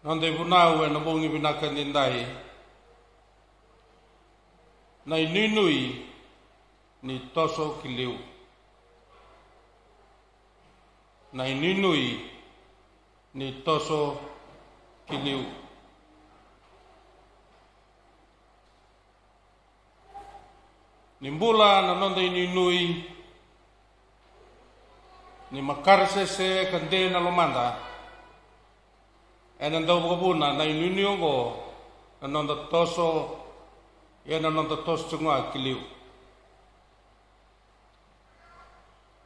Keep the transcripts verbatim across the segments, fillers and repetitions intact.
Noda ivunau ena bogi vinaka edaidai. Na inuinui ni toso ki liu. Na inuinui ni toso ki liu. Ni bula na noda inuinui, ni makaresese ka de na lomada, ena dau vakavuna na inuinui oqo na noda toso, ia na noda toso tiko ga ki liu.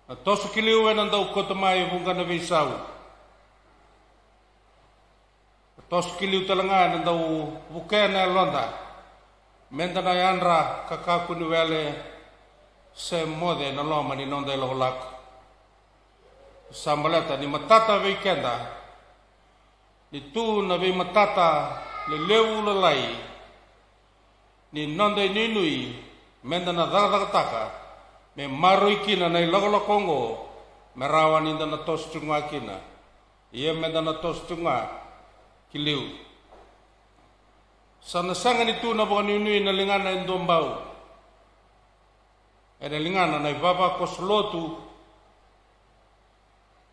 Na toso ki liu ena dau kauta mai e vuqa na veisau. Na toso ki liu tale ga ena dau vukea na yaloda meda na yadra ka kakua ni wele se moce na loma ni noda ilakolako. Sa baleta ni matata vei keda ni tu na veimatata lelevu lalai ni noda inuinui meda na cakacakataka me maroroi kina na ilakolako oqo, me rawa nida na toso tiko ga kina. Ia meda na toso tiko ga ki liu. Sa na sega ni tu na vakanuinui na ligana e dua bau, ena ligana na ivavakoso lotu,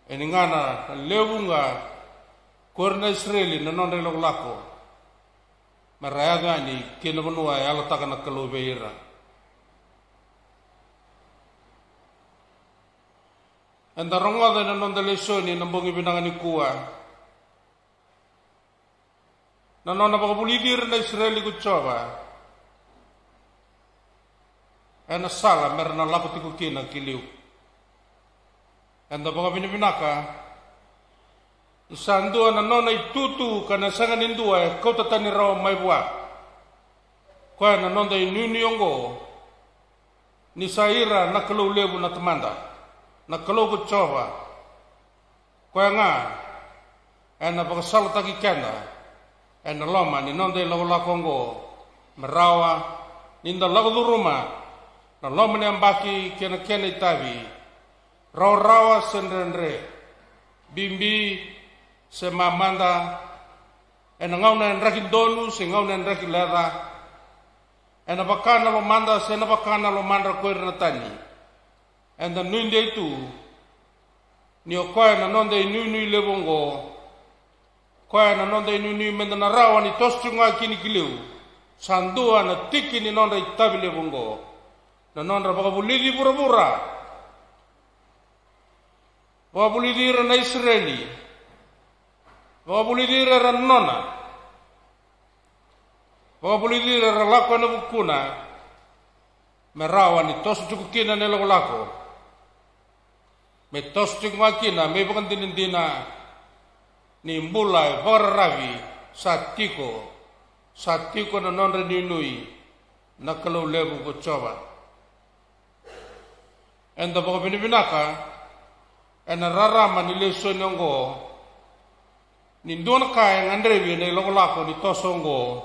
ena ligana na lewe vuqa ko ira na Isireli na nodra ilakolako, me ra yaco yani ki na vanua e yalataka na Kalou vei ira. Eda rogoca ena noda lesoni ena bogi vinaka nikua na nona vakavulici ira na Isireli ko Jiova ena sala me ra na lako tiko kina ki liu. Eda vakavinavinaka ni sa dua na nona itutu ka na sega ni dua e kauta tani rawa mai vua. Koya na noda inuinui oqo, ni sa ira na Kalou levu na Tamada, na Kalou ko Jiova. Koya ga ena vakasalataki keda ena loma ni noda ilakolako oqo, me rawa nida lako curuma na loma ni yabaki kei na kena itavi, rawarawa se dredre, bibi se mamada, ena gauna e draki donu se gauna e draki leca, ena vaka na lomada se na vaka na lomadra ko ira na tani. Eda nuidei tu ni o koya na noda inuinui levu oqo, koya na noda inuinui meda na rawa ni toso tiko ga kina ki liu, sa dua na tiki ni nodra itavi levu oqo, na nodra vakavulici vuravura. Vakavulici ira na Isireli, vakavulici ira era nona, vakavulici ira era lako ena vukuna, me rawa ni toso tiko kina na ilakolako, me toso tiko ga kina me ivakadinadina ni bula e vakararavi. Sa tiko, sa tiko na nodra inuinui na Kalou levu ko Jiova. Eda vakavinavinaka ena rarama ni lesoni oqo, ni dua na ka e gadrevi ena ilakolako ni toso oqo,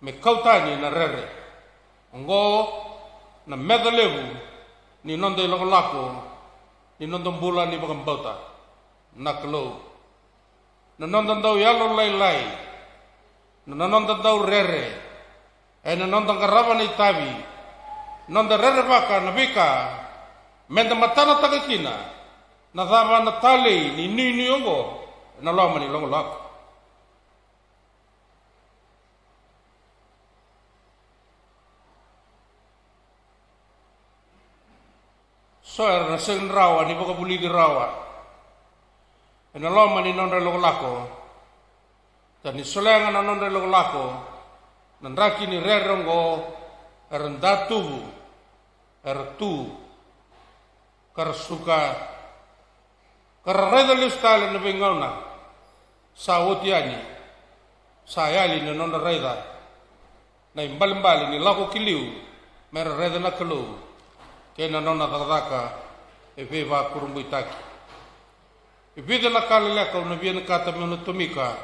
me kau tani na rere. Oqo na meca levu ni noda ilakolako, ni noda bula ni vakabauta na Kalou. Na noda dau yalolailai, na noda dau rere, ena noda qarava na itavi, noda rerevaka na veika meda matanataka kina na cava na talei ni nuinui oqo ena loma ni ilakolako. So era na sega ni rawa ni vakavulici rawa ena loma ni nodra ilakolako. Ka ni solega na nodra ilakolako na draki ni rere oqo, era datuvu, era tu, ka ra suka, ka ra raica lesu tale na veigauna sa oti yani. Sa yali na nodra raica na ibalebale ni lako ki liu me ra raica na Kalou kei na nona cakacaka e veivakurabuitaki. E vica na ka leleka au na vinakata meu na tomika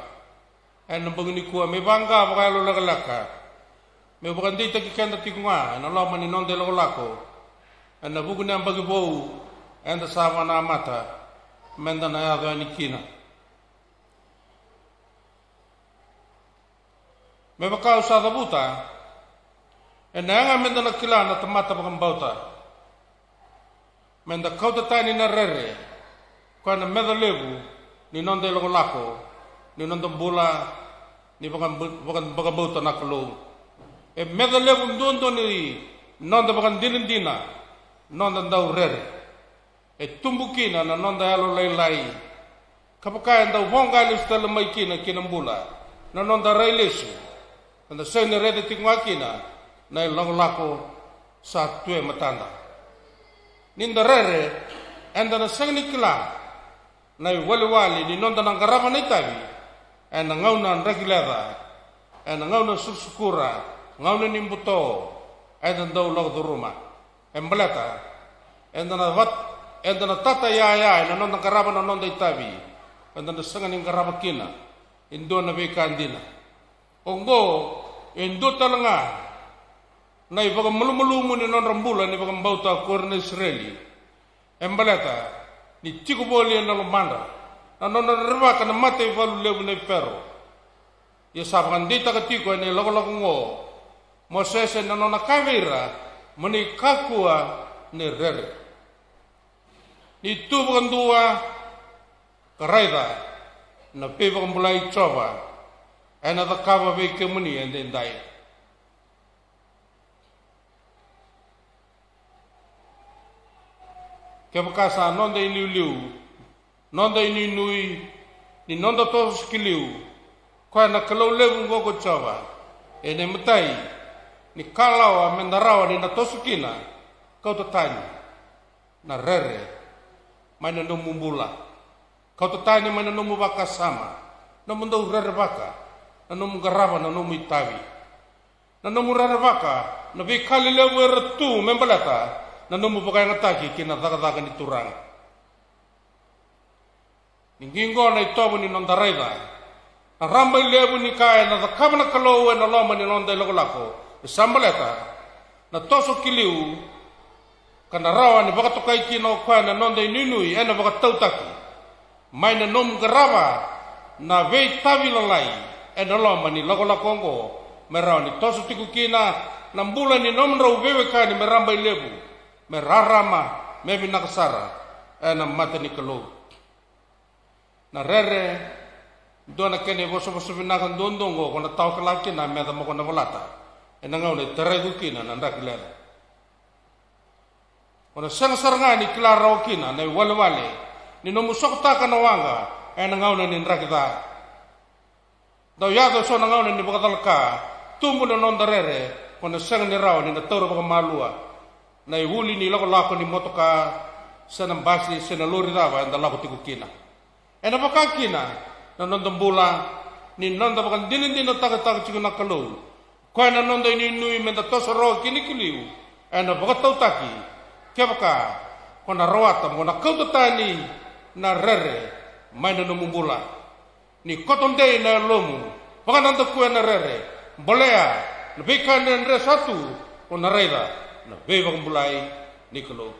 ena bogi nikua me vaqo vakayalolekaleka, meu vakadeitaki keda tiko ga ena loma ni noda ilakolako ena vuku ni yabaki vou eda sa vakanamata, meda na yaco yani kina. Me vaka au sa cavuta, ena yaga meda na kila na tamata vakabauta. Meda kauta tani na rere, koya na meca levu ni noda ilakolako, ni noda bula, ni vaka-, vaka-, vakabauta na Kalou. E meca levu duadua ni noda vakadinadina, noda dau rere. E tubu kina na noda yalolailai. Ka vaka e dau voqa lesu tale mai kina ki na bula na noda rai lesu. Eda sega ni raica tiko ga kina na ilakolako sa tu e matada. Ni da rere, eda na sega ni kila na iwalewale ni noda na qarava na itavi ena gauna draki leca, ena gauna sukusukura, gauna ni buto, eda dau lako curuma. E baleta eda na vat-, eda na tata yaya ena noda qarava na noda itavi, eda na sega ni qarava kina e dua na veika dina. Oqo e dua tale ga na ivakamalumalumu ni nodra bula ni vakabauta ko ira na Isireli. E baleta ni tiko voli ena lomadra na nona rerevaka na mataivalu levu nei Fero. Ia sa vakadeitaka tiko ena ilakolako oqo o Mosese, na nona kaya vei ira, mo ni kakua ni rere. Ni tu vakadua ka raica na veivakabulai i Jiova ena cakava vei kemuni edaidai. Kevaka sa noda iliuliu, noda inuinui, ni noda toso ki liu, koya na Kalou levu oqo ko Jiova, ena imatai ni kalawa meda rawa ni na toso kina, kauta tani na rere mai na nomu bula. Kauta tani mai na nomu vakasama, nomu dau rerevaka, na nomu qarava na nomu itavi, na nomu rerevaka na veika lelevu era tu me baleta na nomu vakayagataki ki na cakacaka ni Turaga. Ni qiqo na itovo ni noda raica na rabailevu ni ka ena cakava na Kalou ena loma ni noda ilakolako, e sa baleta na toso ki liu, ka na rawa ni vakatokai kina o koya na noda inuinui ena vakatautaki mai na nomu qarava na veitavi lalai ena loma ni lakolako oqo, me rawa ni toso tiko kina na bula ni nomudrau veiwekani me rabailevu, me rarama, me vinaka sara ena mata ni Kalou. Na rere, dua na kena ivosavosa vinaka duadua oqo ko na tawa kila kina na meca mo ko na valata ena gauna e tarai iko kina na draki leca. Ko na sega sara ga ni kila rawa kina na iwalewale ni nomu sokotaka na waqa ena gauna ni draki ca. Dau yaco eso na gauna ni vakacalaka, tubu na noda rere, ko na sega ni rawa ni na taura vakamalua na ivuli ni lakolako ni motoka, se na basi, se na lori cava eda lako tiko kina. Ena vaka kina na noda bula, ni noda vakadinadinataka tiko na Kalou, koya na noda inuinui meda toso rawa kina ki liu, ena vakatautaki, kevaka ko na rawata mo na kauta tani na rere mai na nomu bula. Ni koto dei na yalomu, vakanadakuya na rere, bolea na veika dredre sa tu, ko na raica na veivakabulai ni Kalou.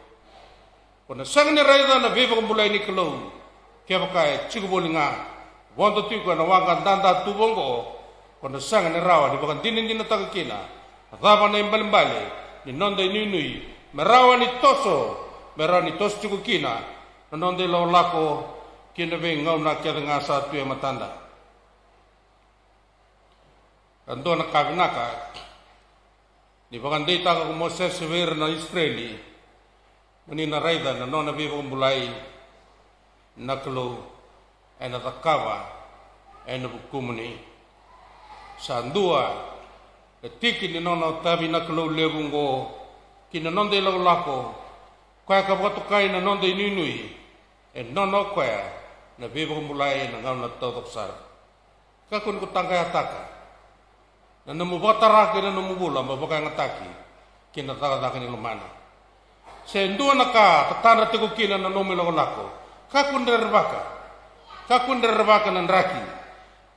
Ko na sega ni raica na veivakabulai ni Kalou kevaka e tiko voli ga vodo tiko ena waqa dada tu oqo. Ko na sega ni rawa ni vakadinadinataka kina na cava na ibalebale ni noda inuinui me rawa ni toso, me rawa ni toso tiko kina na noda ilakolako ki na veigauna kece ga sa tu e matada. E dua na ka vinaka ni vakadeitaka ko Mosese vei ira na Isireli, mo ni na raica na nona veivakabulai na Kalou ena cakava ena vukumuni. Sa dua na tiki ni nona tavi na Kalou levu oqo ki na noda ilakolako, koya ka vakatokai na noda inuinui, e nona o koya na veivakabulai ena gauna taucoko sara. Kakua ni ko taqayataka na nomu vakatara kei na nomu bula mo vakayagataki ki na cakacaka ni lomana. Se dua na ka tatadra tiko kina na nomu ilakolako, kakua ni rerevaka. Kakua ni rerevaka na draki.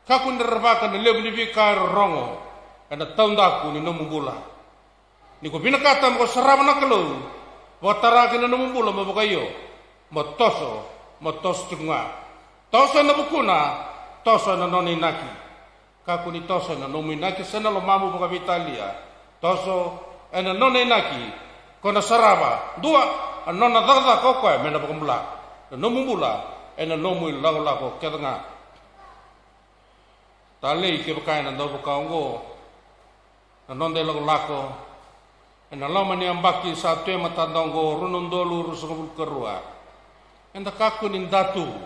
Kakua ni rerevaka na levu ni veika e rorogo ena taudaku ni nomu bula. Ni ko vinakata mo ko sarava na Kalou, vakatara kei na nomu bula mo vakaio, mo toso, mo toso tiko ga. Toso ena vukuna, toso ena nona inaki. Kakua ni toso ena nomu inaki se na lomamu vakaveitalia. Toso ena nona inaki. Ko na sarava, dua, a nona cakacaka o koya me na vakabula na nomu bula ena nomu ilakolako kece ga. Talei, kevaka ena dau vaka oqo na noda ilakolako, ena loma ni yabaki sa tu e matada oqo, rua na udolu ruasagavulu ka rua. Eda kakua ni datuvu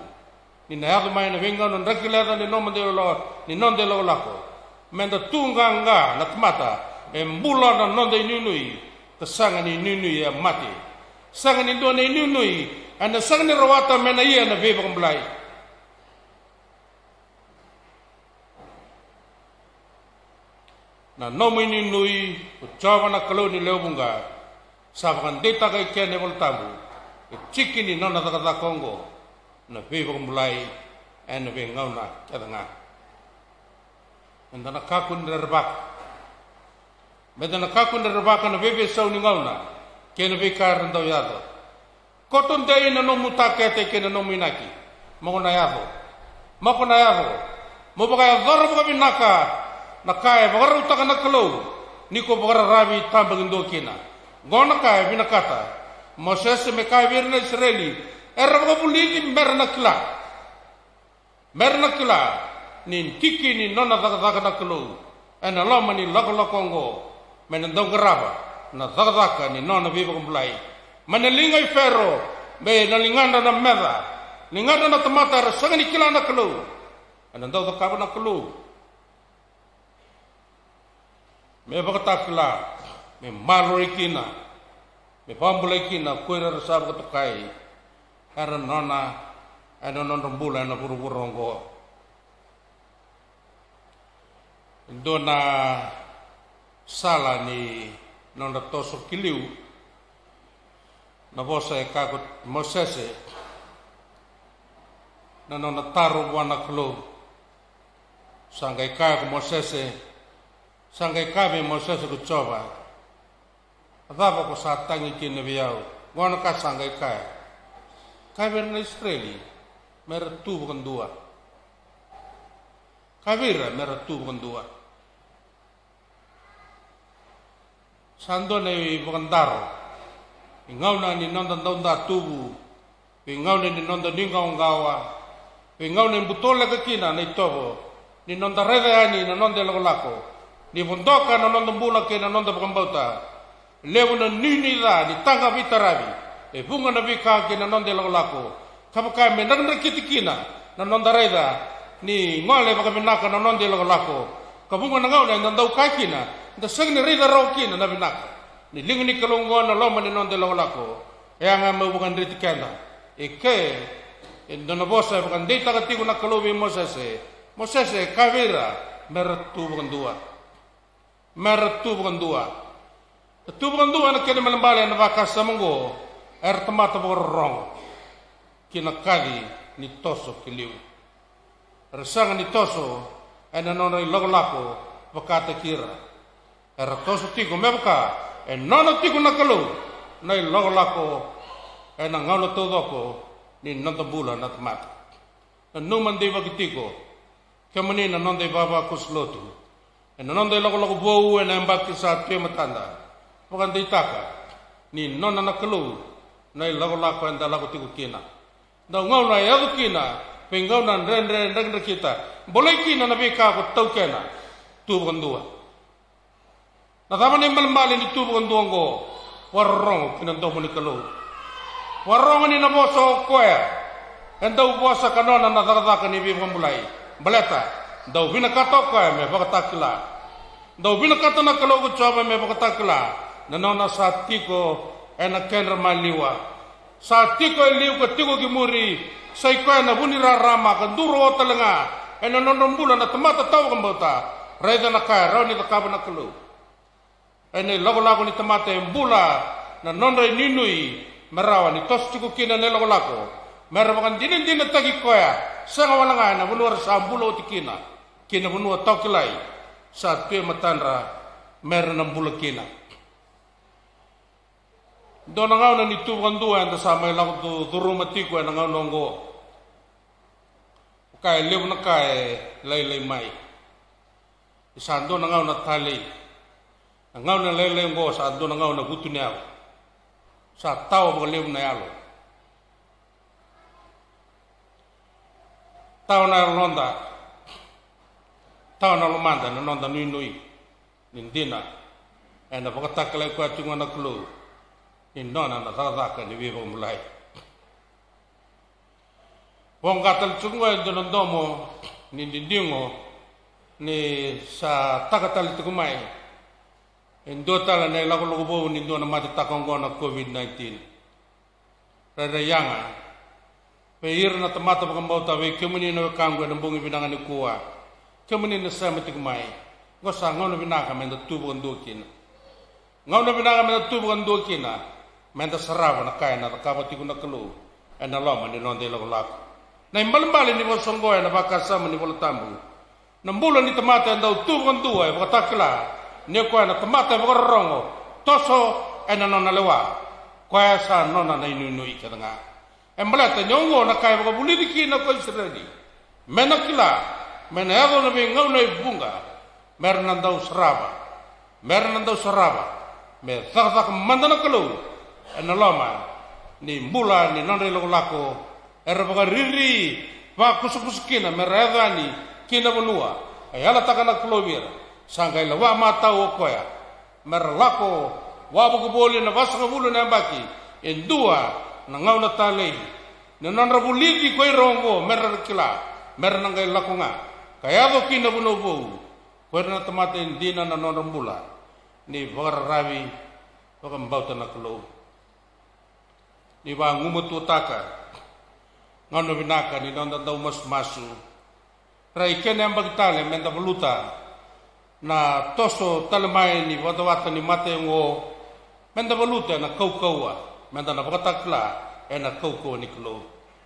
ni na yaco mai na veigauna drakileca ni noda ilo-, ni noda ilakolako. Meda tu qaqa na tamata e bula na noda inuinui, ka sega ni inuinui e mate. Sega ni dua na inuinui ena sega ni rawata me na ia na veivakabulai. Na nomu inuinui ko Jiova na Kalou ni lewe vuqa, sa vakadeitaka e kea na iVolatabu, e tiki ni nona cakacaka oqo na veivakabulai ena veigauna kece ga. Meda na kakua ni rerevaka. Meda na kakua ni rerevaka na veiveisau ni gauna kei na veika era dau yaco. Koto dei na nomu takete kei na nomu inaki. Mo ko na yaco. Mo ko na yaco. Mo vakayacora vakavinaka na ka e vakarautaka na Kalou ni ko vakararavi tabakidua kina. Qo na ka e vinakata Mosese me kaya vei ira na Isireli, era vakavulici mera na kila. Mera na kila ni tiki ni nona cakacaka na Kalou ena loma ni lakolako oqo, me na dau qarava na cakacaka ni nona veivakabulai. Mai na liga i Fero, me na ligadra na meca, ligadra na tamata era sega ni kila na Kalou, ena dau cakava na Kalou me vakatakila, me maroroi kina, me vakabulai kina ko ira era sa vakatokai era nona ena nodra bula ena vuravura oqo. E dua na sala ni nodra toso ki liu, na vosa e kaya ko Mosese, na nona taro vua na Kalou. Sa qai kaya ko Mosese, sa qai kaya vei Mosese ko Jiova, a cava ko sa tagi kina vei au? Qo na ka sa qai kaya, kaya vei ira na Isireli mera tu vakadua. Kaya vei ira mera tu vakadua. Sa dua na ivakadaro, veigauna ni noda daudatuvu, veigauna ni noda nuiqawaqawa, veigauna e butoleka kina na itovo ni noda raica yani na noda ilakolako, ni vodoka na noda bula kei na noda vakabauta. Levu na nuinui ca ni taqa veitaravi e vuqa na veika kei na noda ilakolako, ka vaka me drakidrakiti kina na noda raica ni gole vakavinaka na noda ilakolako. Ka vuqa na gauna eda dau kaya kina, da sega ni raica rawa kina na vinaka ni liga ni Kalou oqo ena loma ni noda ilakolako. E yaga meu vakadreti keda. E ke, e dua na vosa e vakadeitaka tiko na Kalou vei Mosese. Mosese, kaya vei ira mera tu vakadua. Mera tu vakadua. Na tu vakadua na kena ibalebale ena vakasama oqo, era tamata vakarorogo ki na kaci ni toso ki liu. Era sega ni toso ena nodra ilakolako vakataki ira. Era toso tiko me vaka e nona tiko na Kalou na ilakolako ena gauna taucoko ni noda bula na tamata. Nanuma deivaki tiko, kemuni na noda ivavakoso lotu, ena noda ilakolako vou ena yabaki sa tu e matada. Vakadeitaka ni nona na Kalou na ilakolako eda lako tiko kina. Dau gauna e yaco kina veigauna dredre, drakidrakita, bolei kina na veika ko taukena. Tu vakadua. Na cava na ibalebale ni tu vakadua oqo? Vakarorogo ki na domo ni Kalou. Vakarorogo ni na vosa o koya e dau vosa ka nona na cakacaka ni veivakabulai. Baleta dau vinakata o koya me vakatakila. Dau vinakata na Kalou ko Jiova me vakatakila na nona sa tiko ena kedra maliwa. Sa tiko e liu ka tiko ki muri, sa i koya na vu ni rarama ka dau rawata tale ga ena nodra bula na tamata tawa vakabauta. Raica na ka e rawa ni cakava na Kalou ena ilakolako ni tamata e bula na nodra inuinui, me rawa ni toso tiko kina na ilakolako, mera vakadinadinataki koya, sega wale ga ena vanua era sa bula oti kina, ki na vanua tawakilai sa tu e matadra mera na bula kina. Dua na gauna ni tu vakadua eda sa mai lako tu curuma tiko ena gauna oqo. Ka e levu na ka e lailai mai. Ni sa dua na gauna talei. Na gauna lailai oqo sa dua na gauna vutuniyau. Sa tawa vakalevu na yalo. Tawa na yaloda. Tawa na lomada na noda nuinui. Ni dina. Ena vakatakilai koya tiko ga na Kalou. Ni nona na cakacaka ni veivakabulai. Voqa tale tiko ga e dua na domo ni didigo ni sa taka tale tiko mai e dua tale na ilakolako vou ni dua na matetaka oqo na COVID nineteen. Rairai yaga vei ira na tamata vakabauta, vei kemuni na wekaqu ena bogi vinaka nikua. Kemuni na sema tiko mai, oqo sa gauna vinaka meda tu vakadua kina. Gauna vinaka meda tu vakadua kina, meda sarava na ka ena cakava tiko na Kalou ena loma ni noda ilakolako. Na ibalebale ni vosa oqo ena vakasama ni Vola Tabu. Na bula ni tamata e dau tu vakadua e vakatakila ni o koya na tamata e vakarorogo, toso ena nona lewa. Koya sa nona na inuinui kece ga. E baleta ni oqo na ka e vakavulici kina ko Isireli. Me na kila, me na yaco na veigauna e vuqa, me ra na dau sarava, me ra na dau sarava, me cakacaka mada na Kalou ena loma ni bula ni nodra ilakolako, era vakariri vakusakusa kina me ra yaco yani ki na vanua e yalataka na Kalou vei ira. Sa qai lewa matau o koya me ra lako wavoki voli na vasagavulu na yabaki, e dua na gauna talei. Na nodra vulici ko ira oqo me ra kila, me ra na qai lako ga ka yaco ki na vanua vou. Ko ira na tamata e dina na nodra bula ni vakararavi vakabauta na Kalou. Ni vagumatuataka gauna vinaka ni noda dau masumasu. Rai kena yabaki tale meda valuta na toso tale mai ni vatavata ni mate oqo. Meda valuta ena kaukauwa, meda na vakatakila ena kaukauwa ni Kalou,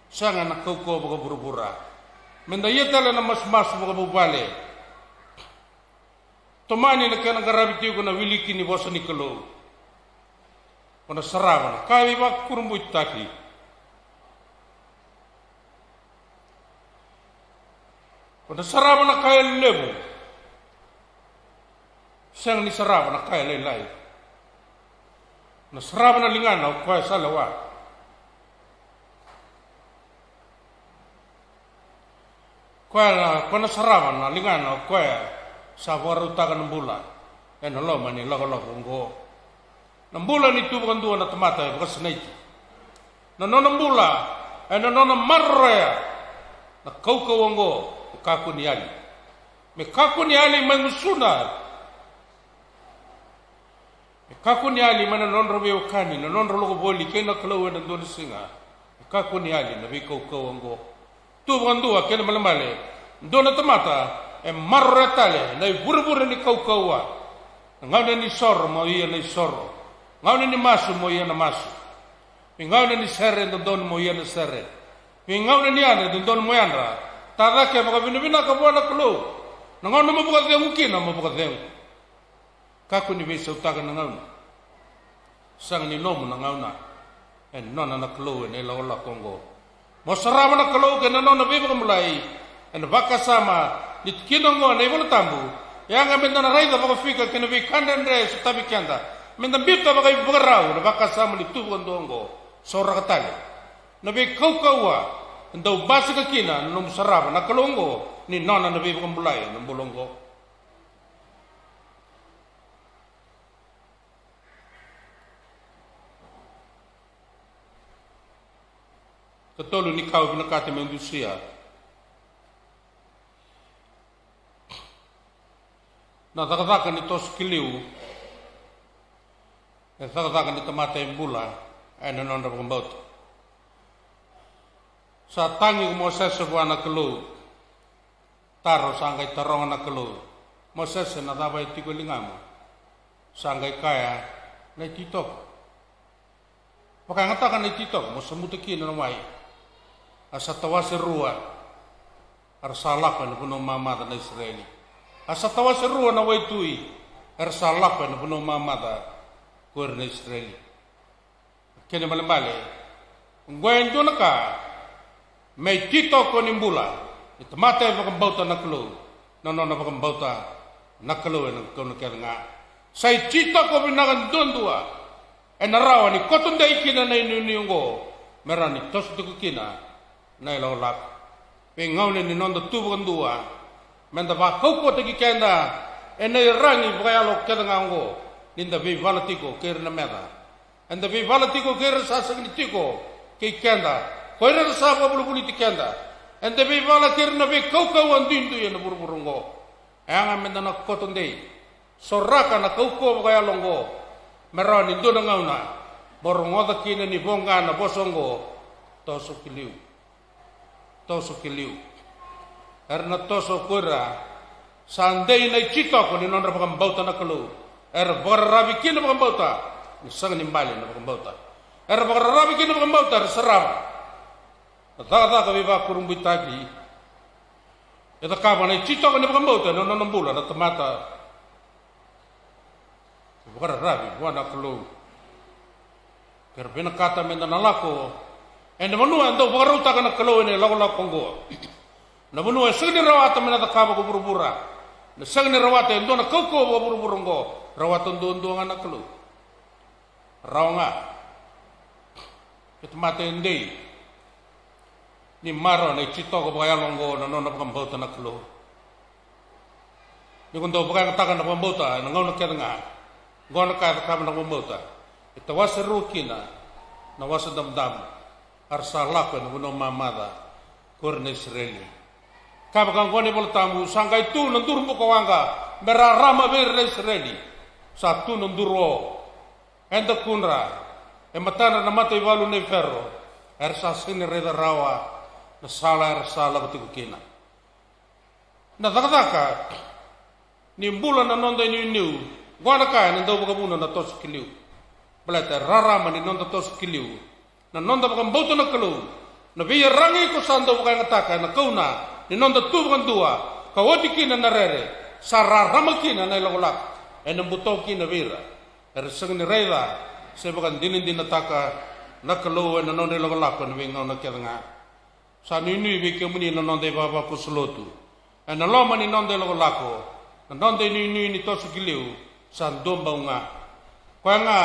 sega na kaukauwa vakavuravura. Meda ia tale na masumasu vakavuvale. Tomani na kena qaravi tiko na wiliki ni vosa ni Kalou. Ko na sarava na ka e veivakurabuitaki. Ko na sarava na ka e levu. Sega ni sarava na ka e lailai. Na sarava na ligana o koya sa lewa. Koya na, ko na sarava na ligana o koya sa vakarautaka na bula ena loma ni lakolako oqo. Na bula ni tu vakadua na tamata e vakasinaiti. Na nona bula ena nona maroroya na kaukauwa oqo, me kakua ni yali. Me kakua ni yali mai gusuna. E kakua ni yali mai na nodra veiwekani, na nodra lako voli kei na Kalou ena dua na siga. E kakua ni yali na veikaukauwa oqo. Tu vakadua kei na malemale, dua na tamata e maroroya tale na ivurevure ni kaukauwa. Na gauna ni soro mo ia na isoro. Gauna ni masu mo ia na masu. Veigauna ni sere e dodonu mo ia na sere. Veigauna ni yadra e dodonu mo yadra. Tacake vakavinavinaka vua na Kalou. Na gauna mo vakacegu kina mo vakacegu. Kakua ni veisautaka na gauna. Sega ni nomu na gauna. E nona na Kalou ena ilakolako oqo. Mo sarava na Kalou kei na nona veivakabulai. Ena vakasama ni tikina oqo na iVola Tabu. Yaga meda na raica vakafika kei na veika dredre e sotavi keda. Meda biuta vakaivakarau na vakasama ni tu vakadua oqo. Sauraka tale na veikaukauwa e dau basika kina na nomu sarava na Kalou oqo, ni nona na veivakabulai na bula oqo. Katolu ni ka au vinakata meu dusia. Na cakacaka ni toso ki liu e cakacaka ni tamata e bula ena nodra vakabauta. Sa tagi ko Mosese vua na Kalou. Taro sa qai taroga na Kalou, Mosese, na cava e tiko e ligamu? Sa qai kaya, na ititoko. Vakayagataka na ititoko mo samuta kina na wai. A sa tawase rua, a ra sa lako ena vanua mamaca na Isireli. A sa tawase rua na waitui, era sa lako ena vanua mamaca ko ira na Isireli. Kena ibalebale, oqo e dua na ka me ititoko ni bula ni tamata e vakabauta na Kalou, na nona vakabauta na Kalou ena gauna kece ga. Sa iTitoko vinaka duadua ena rawa ni koto dei kina na inuinui oqo me rawa ni toso tiko kina na ilakolako. Veigauna ni noda tu vakadua, meda vakaukauwataki keda ena iragi vakayalo kece ga oqo, ni da veivala tiko kei ira na meca. Eda veivala tiko kei ira sa sega ni tiko kei keda, ko ira era sa vakavolivoliti keda. Eda veivala kei ira na veikaukauwa duidui ena vuravura oqo. E yaga meda na koto dei, soraka na kaukauwa vakayalo oqo, me rawa ni dua na gauna mo rogoca kina ni voqa na vosa oqo: Toso ki liu. Toso ki liu. Era na toso ko ira sa dei na iTitoko ni nodra vakabauta na Kalou. Era vakararavi ki na vakabauta, ni sega ni bale na vakabauta. Era vakararavi ki na vakabauta, era sarava na cakacaka veivakurabuitaki e cakava na iTitoko ni vakabauta ena nona bula na tamata. Vakararavi vua na Kalou. Kera vinakata meda na lako ena vanua e dau vakarautaka na Kalou ena ilakolako oqo. Na vanua e sega ni rawata me na cakava ko vuravura. Na sega ni rawata e dua na kaukauwa vakavuravura oqo. Rawata duadua ga na Kalou. Rawa ga. Kei tamata e dei ni maroroya na iTitoko vakayalo oqo na nona vakabauta na Kalou. Ni ko dau vakayagataka na vakabauta ena gauna kece ga. Oqo na ka e cakava na vakabauta. E tawase rua kina na Wasa Damudamu, a ra sa lako ena vanua mamaca ko ira na Isireli. Ka vaka oqo na iVola Tabu: Sa qai tu na duru bukawaqa me rarama vei ira na Isireli. Sa tu na duru o e dakudra e matadra na mataivalu nei Fero. Era sa sega ni raica rawa na sala era sa lako tiko kina. Na cakacaka ni bula na noda inuiniu, oqo na ka ena dau vakavuna na toso ki liu. Baleta e rarama ni noda toso ki liu na noda vakabauta na Kalou. Na veiyaragi ko sa dau vakayagataka ena gauna ni noda tu vakadua ka oti kina na rere, sa rarama kina na ilakolako ena buto kina vei ira era sega ni raica se vakadinadinataka na Kalou ena nodra ilakolako ena veigauna kece ga. Sa nuinui vei kemuni na noda ivavakoso lotu. Ena loma ni noda ilakolako, na noda inuinui ni toso ki liu sa dua bau ga. Koya ga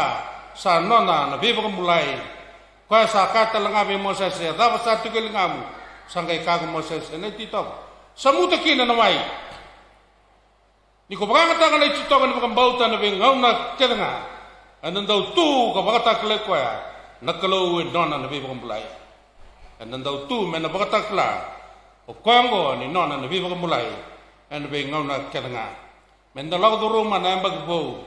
sa nona na veivakabulai. Koya sa kaya tale ga vei Mosese: A cava sa tiko e ligamu? Sa qai kaya ko Mosese: Na iTitoko. Sa muta kina na wai. Ni ko vakayagataka na iTitoko ni vakabauta ena veigauna kece ga, ena dau tu ka vakatakilai koya na Kalou e nona na veivakabulai. Ena dau tu me na vakatakila o koya oqo ni nona na veivakabulai ena veigauna kece ga. Meda lako curuma na yabaki vou,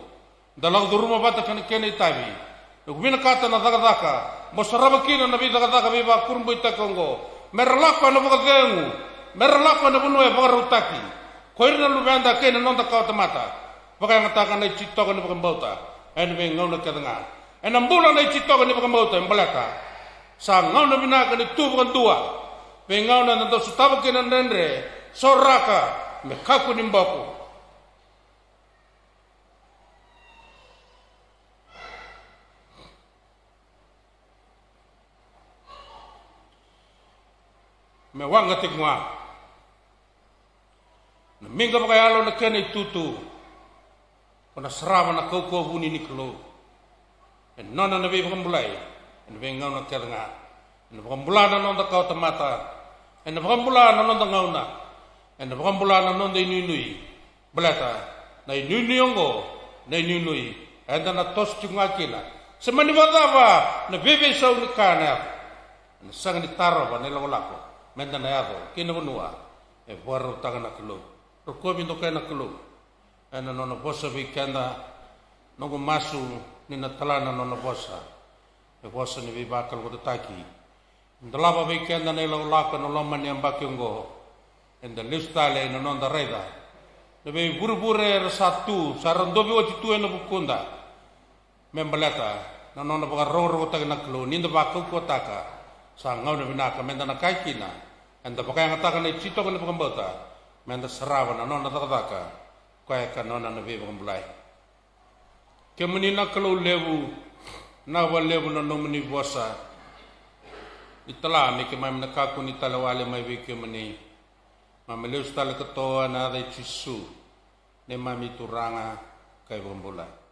da lako curuma vata kei na kena itavi. Noqu vinakata na cakacaka mo sarava kina na veicakacaka veivakurabuitaki oqo, me ra lako ena vakacegu, me ra lako ena vanua e vakarautaki ko ira na luveda kei na noda kawatamata. Vakayagataka na iTitoko ni vakabauta ena veigauna kece ga. Ena bula na iTitoko ni vakabauta, e baleta sa gauna vinaka ni tu vakadua. Veigauna eda dau sotava kina na dredre, soraka me kakua ni boko. Me waqa tiko ga na miqa vakayalo na kena itutu. Ko na sarava na kaukauwa vuni ni Kalou. E nona na veivakabulai ena veigauna kece ga. Ena vakabula na noda kawatamata. Ena vakabula na noda gauna. Ena vakabula na noda inuinui. Baleta na inuinui oqo na inuinui eda na toso tiko ga kina, se mani vakacava na veiveisau ni ka ena yaco. Ena sega ni tarova na ilakolako meda na yaco ki na vanua e vakarautaka na Kalou. Rokovi, dokai na Kalou ena nona vosa vei keda. Noqu masu ni na tala na nona vosa e vosa ni veivakalougatataki. Dolava vei keda na ilakolako ena loma ni yabaki oqo. Eda lesu tale ena noda raica na veivurevure era sa tu, sa ra dovi oti tu ena vukuda. Me baleta na nona vakarokorokotaki na Kalou, ni da vakaukauwataka, sa gauna vinaka meda na kaya kina, eda vakayagataka na iTitoka ni Vakabauta, meda sarava na nona cakacaka, koya ka nona na veivakabulai. Kemuni na Kalou levu, na vakalevu na nomuni vosa. Ni tala me keimami na kakua ni tale wale mai vei kemuni. Keimami lesu tale katoa ena yaca i Jisu. neimami Turaga ka iVakabula.